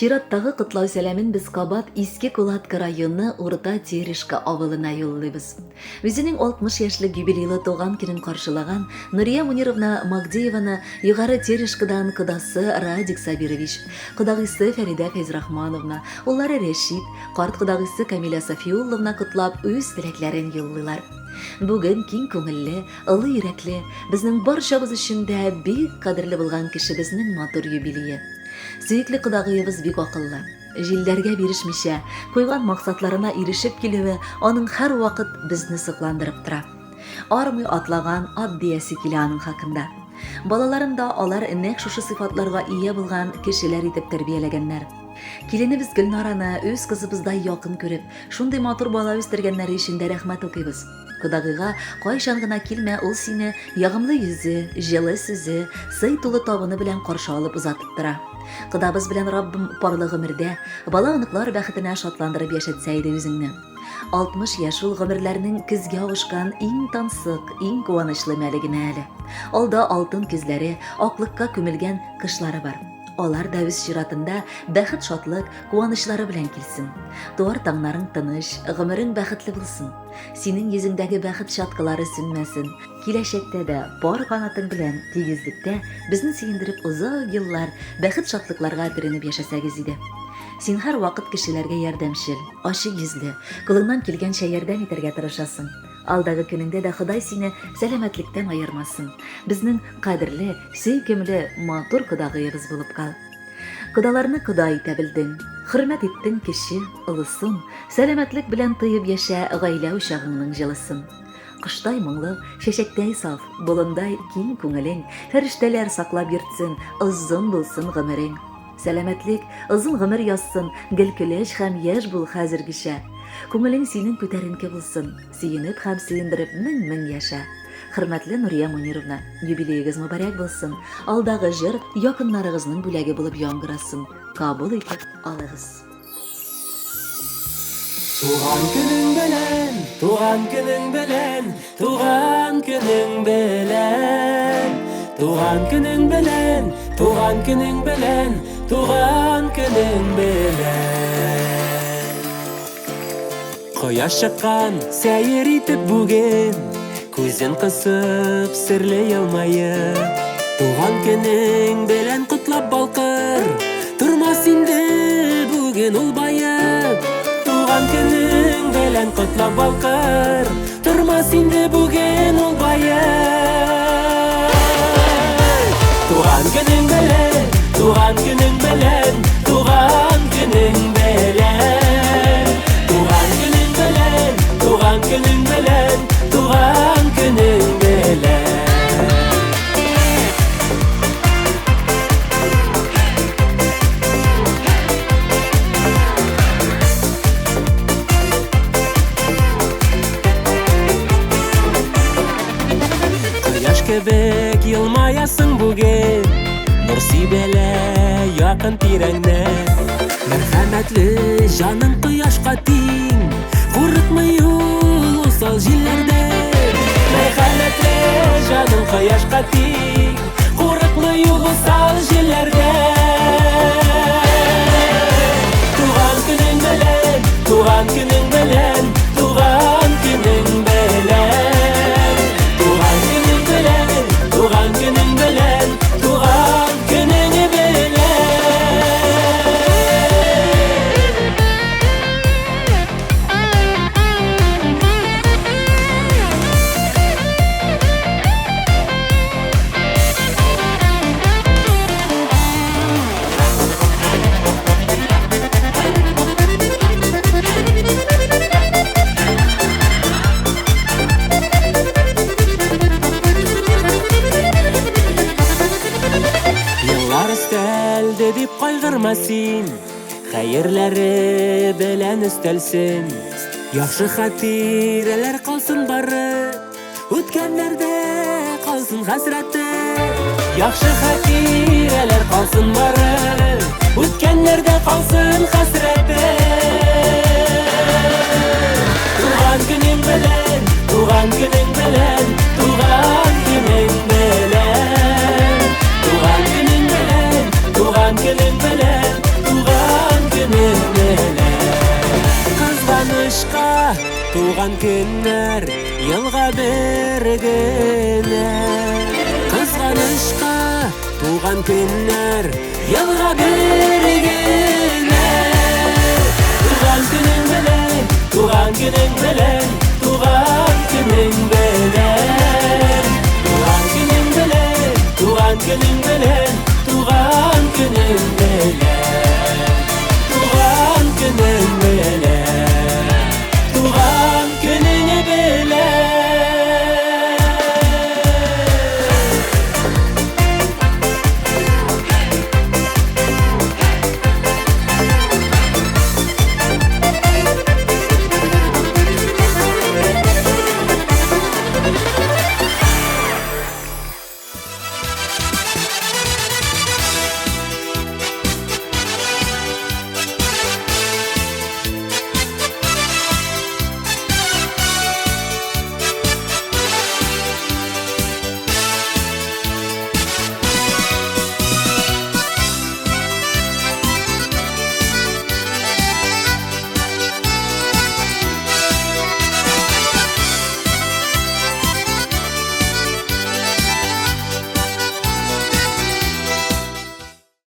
Чираттагы котлау сәламен без кабат Иске Кулатка районы Урта Терешка авылына юллыйбыз. Үзенең 60 яшьлек юбилейлы туган көнен каршылаган Нурия Мунировна Магдееваны Югары Терешкадан кодасы Радик Сабирович, кодагыйсы Фәридә Фәйзрахмановна, уллары Рәшит, карт кодагыйсы Камилә Сафиулловна котлап үз теләкләрен юллыйлар. Бүген киң күңелле, олы йөрәкле, безнең барчабыз өчен дә бик кадерле булган кешебезнең матур юбилее. Сөекле кодагыебыз бик акыллы. Җилләргә бирешмичә, куйган максатларына ирешеп килүе аның һәрвакыт безне сокландырып тора. Армый атлаган ат диясе килә аның хакында. Балаларын да алар нәкъ шушы сыйфатларга ия булган кешеләр итеп тәрбияләгәннәр. Киленебез Гөлнараны үз кызыбыздай якын күреп, шундый матур бала үстергәннәре өчен дә рәхмәт укыйбыз. Кодагыйга кайчан гына килмә, ул сине ягымлы йөзе, җылы сүзе, сый тулы табыны белән каршы алып озатып тора. Кодабыз белән Раббым парлы гомердә, бала-оныклар бәхетенә шатландырып яшәтсә иде үзеңне. 60 яшь ул гомерләрнең көзгә авышкан иң тансык, иң куанычлы мәле генә әле. Алда алтын көзләре, аклыкка күмелгән кышлары бар. Алар да үз чиратында бәхет-шатлык, куанычлары белән килсен. Туар таңнарың тыныч, гомерең бәхетле булсын. Синең йөзеңдәге бәхет чаткылары сүнмәсен. Киләчәктә дә пар канатың белән тигезлектә безне сөендереп озак еллар бәхет-шатлыкларга төренеп яшәсәгез иде. Син һәрвакыт кешеләргә ярдәмчел, ачык йөзле, кулыңнан килгәнчә ярдәм итәргә тырышасың. Алдагы көнеңдә дә Ходай сине сәламәтлектән аермасын. Безнең кадерле, сөйкемле, матур кодагыебыз булып кал. Кодаларны кода итә белдең, Хөрмәт иттең кече, олысын, Сәламәтлек белән тоеп яшә Гаилә учагыңның җылысын. Коштай моңлы, чәчәктәй саф, Болындай киң күңелең, Фәрештәләр саклап йөртсен, Озын булсын гомерең. Сәламәтлек, озын гомер язсын, Гел көләч һәм яшь бул хәзергечә. Күңелең синең күтәренке булсын, Сөенеп һәм сөендереп мең-мең яшә. Хөрмәтле Нурия Мунировна, юбилеегыз мөбарәк булсын! Алдагы җыр якыннарыгызның бүләге булып яңгырасын, кабул итеп алыгыз. Туган көнең белән, туган көнең белән, туган көнең белән. Туган көнең белән, туган көнең белән, туган көнең белән. Кояш чыккан сәер итеп бүген, Күзен кысып, серле елмаеп. Туган көнең белән котлап балкыр, Тормас инде бүген ул баеп. Туган көнең белән котлап балкыр, Тормас инде бүген ул баеп. Туган көнең белән, туган көнең белән, туган көнең белән. Туган көнең белән, туган көнең белән, туган көнең белән. Кояш кебек елмаясың бүген, Нур сибәлә якын тирәңнән. Мәрхәмәтле җаның кояшка тиң, Курыкмый ул усал җилләрдән. Мәрхәмәтле җаның кояшка тиң, Курыкмый ул усал җилләрдән. Туган көнең белән, туган көнең белән, туган көнең белән. Туган көнең белән, туган көнең белән, туган көнең белән. Еллар өстәлде дип кайгырма син, Хәерләре белән өстәлсен. Яхшы хатирәләр калсын бары, Үткәннәрдә калсын хәсрәте. Яхшы хатирәләр калсын бары, Үткәннәрдә калсын хәсрәте. Туган көнең белән, туган көнең белән, туган көнең белән. Туган көнең белән, туган көнең белән, туган Туган көннәр елга бер генә. Кызганычка, туган көннәр елга бер генә. Туган көнең белән, туган көнең белән, туган көнең белән. Туган көнең белән, туган көнең белән, туган көнең белән. Туган көнең.